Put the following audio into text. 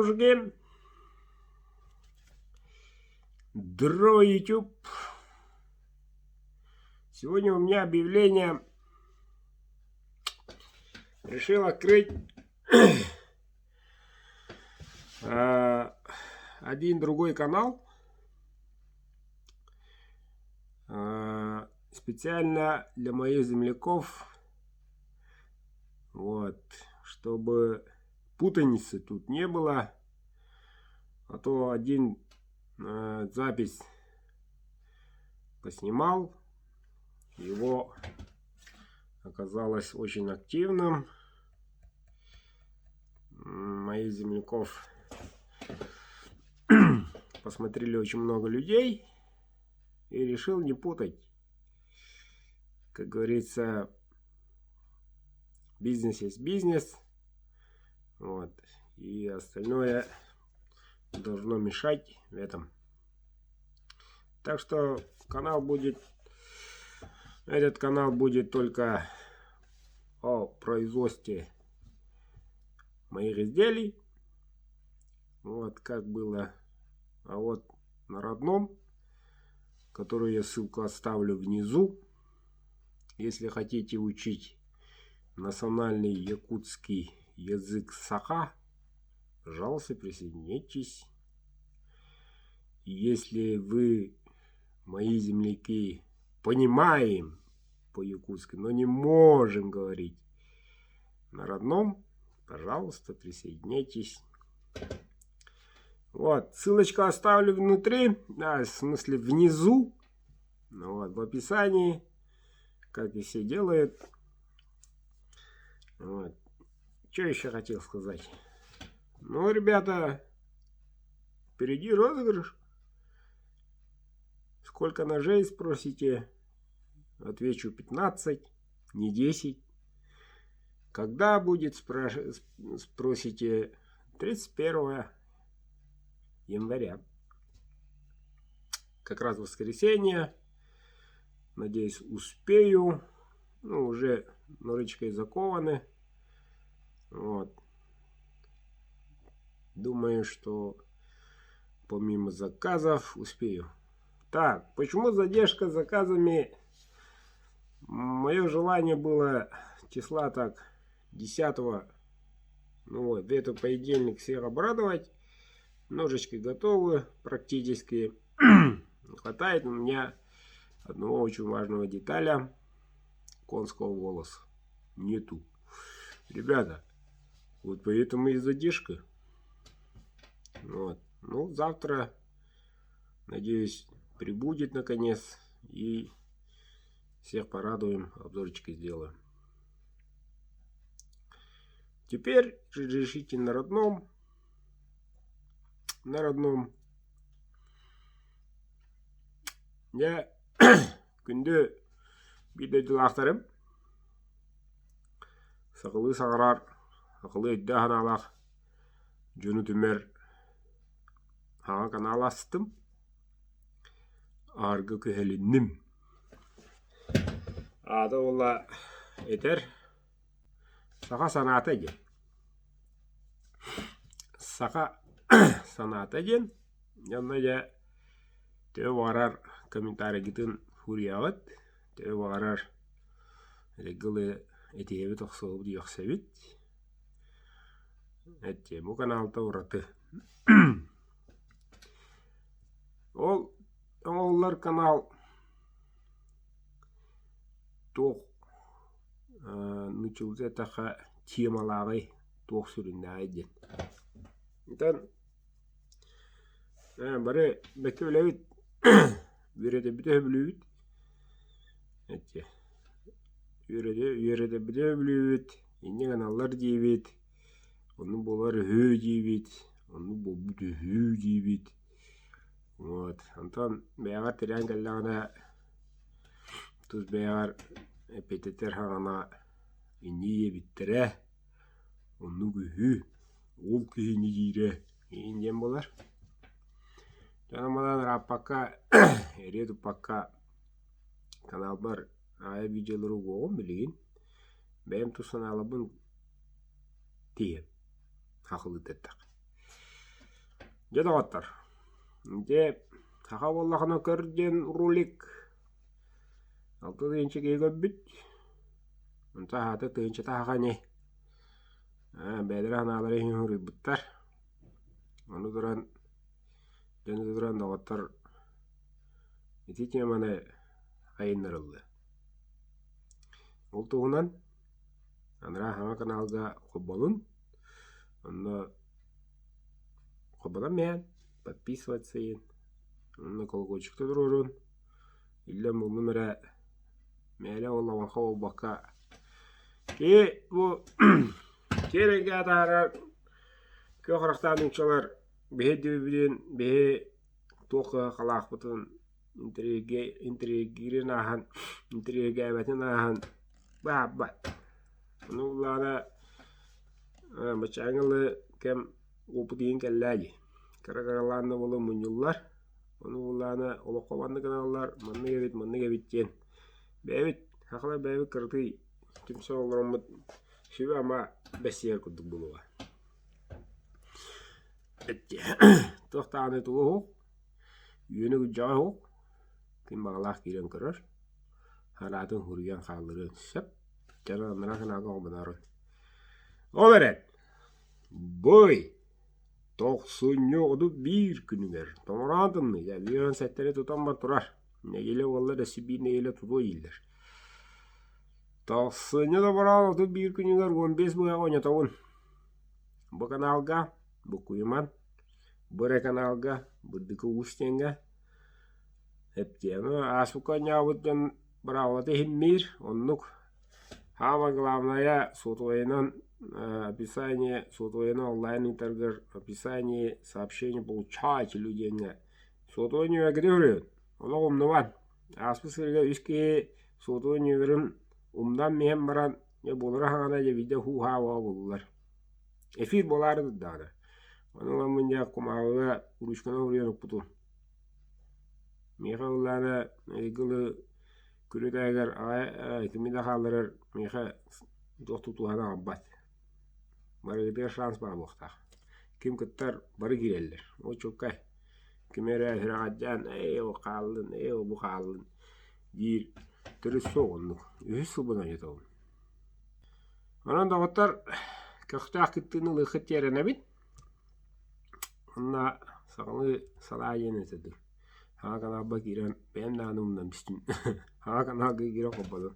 мужики! Здорово, YouTube! Сегодня у меня объявление. Решил открыть один другой канал. Специально для моих земляков. Вот, чтобы путаницы тут не было. А то один запись поснимал, его оказалось очень активным. Моих земляков посмотрели очень много людей и решил не путать. Как говорится, бизнес есть бизнес. Вот. И остальное должно мешать в этом. Так что канал будет, этот канал будет только о производстве моих изделий. Вот как было. А вот на родном, которую я ссылку оставлю внизу. Если хотите учить национальный якутский язык саха, пожалуйста, присоединяйтесь. Если вы, мои земляки, понимаем по-якутски, но не можем говорить на родном, пожалуйста, присоединяйтесь. Вот, ссылочку оставлю внутри, а, в смысле внизу, ну вот, в описании, как и все делают. Вот. Что еще хотел сказать? Ну, ребята, впереди розыгрыш. Сколько ножей, спросите? Отвечу 15, не 10. Когда будет, спросите? 31 января. Как раз воскресенье. Надеюсь, успею. Ну, уже ножичкой закованы. Вот. Думаю, что помимо заказов успею. Так, почему задержка с заказами? Мое желание было числа так 10 ну вот, в этот понедельник всех обрадовать. Ножички готовы практически. Не хватает у меня одного очень важного деталя конского волоса. Нету. Ребята, вот поэтому и задержка. Вот. Ну, завтра, надеюсь, прибудет наконец. И всех порадуем, обзорчики сделаем. Теперь решите на родном. На родном. Дьэ, күндү биир дойдулаахтарым, сахалыы саҥарар, сахалыы өйдөөх санаалаах дьону түмэр саҥа канал астым, аһарга күһэлинним. Аата буолла этэр Саха санаата диэн. Саха санаата диэн онно дьэ төһө баҕарар комментарийгытын суруйаҕыт, төһө баҕарар эргылы этиһэбит, охсуһабыт, үөхсэбит. Эттиэ бу каналта ураты. Ол оҥоһуллар канал туох нууччалыы эттэххэ темалааҕый, туох сүрүннээҕий диэн. Онтон бары бэккэ билэбит, үөрэтэбит өһөбүлүүбүт, үөрэтэбит өһөбүлүүбүт, инньэ гыналлар диибит, оннук буолар үһү диибит, оннук буолбут үһү диибит. Вот. Онтон бэйэҕэр тирээн кэллэҕинэ тус бэйэҕэр эппиэттэтэр саҕана иннии диэбиттэрэ, оннук үһү, ол киһини диирэ игин диэн буолар. Дьоно манан ырааппакка, эрийэ туппакка каналбар аайы видеолары угуоҕум билигин. Бэйэм тус санааларбын тиийэн хахылыытыттах. Дьэ доҕоттор, дьэ саха буоллахына көр диэн ролик 6 тыһыынча киһи көрбүт, онто аһаата тыһыынчата аһаҕа ини. Бэйэлэрэ санаалара иһин суруйбуттар. Ону туран, дьону туран доҕоттор ити теманы айыннарыллыа. Ол туһунан анараа саҥа каналга холбонун, онно холбонон иһэн подписываться иһин, онно колокольчикта туруорун, иллэҥ буллум эрэ мээлэ ол олоҥхо буолбакка киһи бу киэр эйгэ атаарар күөх харахтаах нууччалар биһи дьүбүбүтүн биһи туох кыһалҕалаахпытын интригээн ааһан интригээбэтин ааһан баһаабат. Ону буллаҕына баччааҥҥы дылы кэм уопут иһин кэллээ дии. Кыра-кыралаан да буолан мунньуллар. Ону буллаҕына олоххо маннык гыналлар, маннык эбит, маннык эбит диэн бэйэбит сахалар бэйэбит кыратый түмсэн олороммут сүбэ-ама бэссиэр курдук буолуоҕа. Туох даҕаны тугу уһук, үөнү-күдьэҕи уһук, ким баҕалаах киирэн көрөр, хараатын суруйан хаалларыан сөп. Дьоно анараа санааҕа оҕомонорун. Ол эрэн, бый, тохсунньу 31 күнүгэр томороон тымныыга үөрэн сэттэри тутан бар турар. Нэдиэлэ буолла да өссө биир нэдиэлэ тутуо дииллэр. Тохсунньу томороон 31 күнүгэр 15 быһаҕа оонньотобун. Бу каналга буккуйуман, бу эрэ каналга Бырдыкы Уус диэҥҥэ эптиэмэ ааспыкка оонньообут дьон быраабылата иһиммиир, оннук Хаама главное сотовайынан описание сотовайынан онлайн ыытаргар описание сообщение получателю диэҥҥэ сотовай нүөмэргитин суруйун олох умнубан ааспыт сырыыга үс киһи сотовай нүөмэрин умнан иһэн баран дьэ буолара хаҕана дьэ биирдэ һуу-һаа буоллулар эфир буолаары турдаҕына ону ыламмын дьэ кумааҕыга ручканан суруйан укпутум миэхэ ыллаана ыйгылы күрүөтээҕэр аҕай кими да хаалларар миэхэ туох тутуһан аҕалбат барыгытыгар шанс баар буолуохтаах ким кыттар бары киирэллэр ол чуолкай ким эрэ сүрэҕэлдьээн ээ ол хааллын ээ ол бу хааллын диир төрүт суох оннук үһүс сылбын ойутабын онон доҕоттор көхтөөх кыттыыны ылыаххыт диэн эрэнэбин Уонна саҥалыы салаа диэн этэ дуу. Хаҥа каналга киирэн бэйэм даҕаны умнан түстүм. Хаҥа каналга киирэн холбодум.